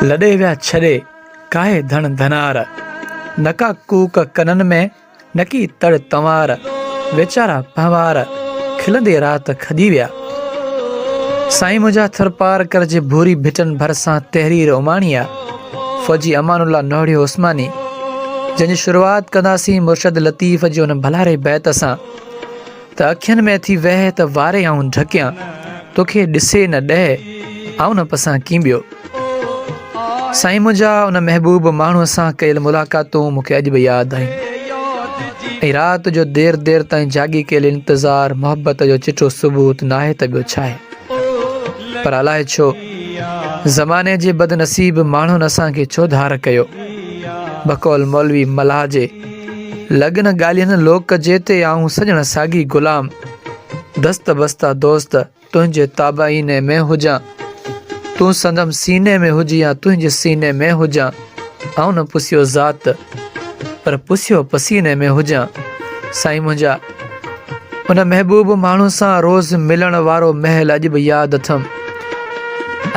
لڏي ويا ڇڏي، ڪاهي ڌڻ ڌنار. نڪا ڪوڪ ڪنن ۾، نڪي تڙ تنوار. ويچارا پنهوار، کلندي رات کڄي ويا. سائين منهنجا ٿرپارڪر جي ڀوري ڀٽن ڀرسان تحرير اماڻي آ. فوجي امان الله نوهڙيو عثماني، جنهن جي شروعات ڪنداسين مرشد لطيف جي ان ڀلاري بيت سان ته اکين ۾ ٿي ويهه ته واري آئون ڍڪيان، توکي ڏسي نه ڏهه، آئون نه پسان ڪين ٻيو. سائين منهنجا ان محبوب ماڻهوء سان ڪيل ملاقاتون مون کي اڄ به ياد آهن ۽ رات جو دير دير تائين جاڳي ڪيل انتظار محبت جو چٽو ثبوت ناهي ته ٻيو ڇاهي؟ پر الائي ڇو زماني جي بدنصيب ماڻهن اسان کي ڇو ڌار ڪيو؟ بقول مولوي ملاح جي، لڳ نه ڳالهين لوڪ جي تي آئون سڄڻ ساڳي غلام، دست بسته دوست تنهنجي تابعيني ۾ هجان، تون سندم سيني ۾ هج يا تنهنجي سيني ۾ هجان، آئون نه پسيو ذات پر پسيو پسيني ۾ هجان. سائين منهنجا! ان محبوب ماڻهو سان روز ملڻ وارو مهل اڄ به ياد اٿم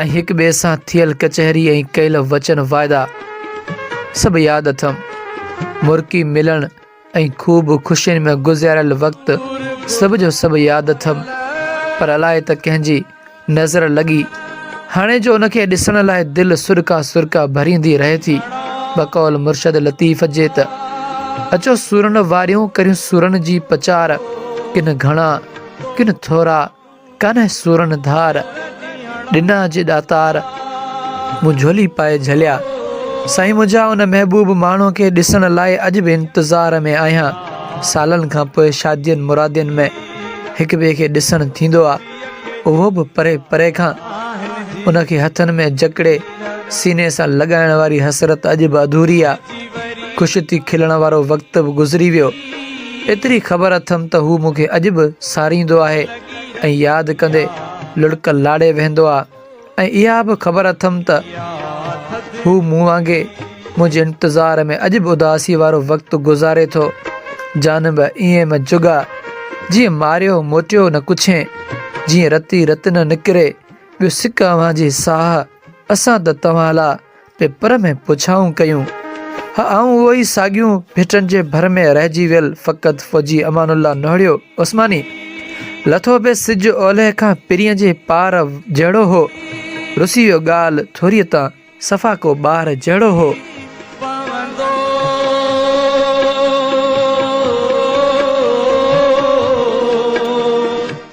۽ هڪ ٻئي سان ٿيل ڪچهري ۽ ڪيل وچن واعدا سڀ ياد اٿم. مرڪي ملڻ ۽ خوب خوشين ۾ گذاريل وقت سڀ جو سڀ ياد اٿم پر الائي ته ڪنهن جي نظر لڳي. هاڻي جو ان کي ڏسڻ لاء دل سڏڪا سرڪا ڀريندي رهي ٿي. بقول مرشد لطيف جي ته، اچو سورن واريون ڪريون سورن جي پچار، ڪن گهڻا، ڪن ٿورا، ڪانهي سورن ڌار، ڏنا جي ڏاتار، مون جهولي پائي جهليا. سائين منهنجا ان محبوب ماڻهو کي ڏسڻ لاء اڄ به انتظار ۾ آهيان. سالن کان پوء شادين مرادين ۾ هڪ ٻئي کي ڏسڻ ٿيندو آ. اهو به پري پري کان ان کي هٿن ۾ جڪڙي سيني سان لڳائڻ واري حسرت اڄ به اڌوري آ. خوش ٿي کلڻ وارو وقت به گذري ويو. ايتري خبر اٿم ته هو مون کي اڄ به ساريندو آهي ۽ ياد ڪندي لڙڪ لاڙي ويهندو آ. ۽ اها به خبر اٿم ته هو مون وانگي منهنجي انتظار ۾ اڄ به اداسي وارو وقت گذاري ٿو. جانب ائين م جڳا، جيئن ماريو موٽيو نه ڪڇين، جيئن رتي رت نه نڪري، ٻيو سڪ اوهان جي ساهه، اسان ته توهان لا پي پر ۾ پڇائون ڪيون. ها آئون اهو ئي ساڳيون ڀٽن جي ڀر ۾ رهجي ويل فقط فوجي امان الله نهڙيو عثماني. لٿو به سج اولهه کان پرينء جي پار جهڙو هو. رسي ويو ڳالهه ٿوريء تان صفا ڪو ٻار جهڙو هو.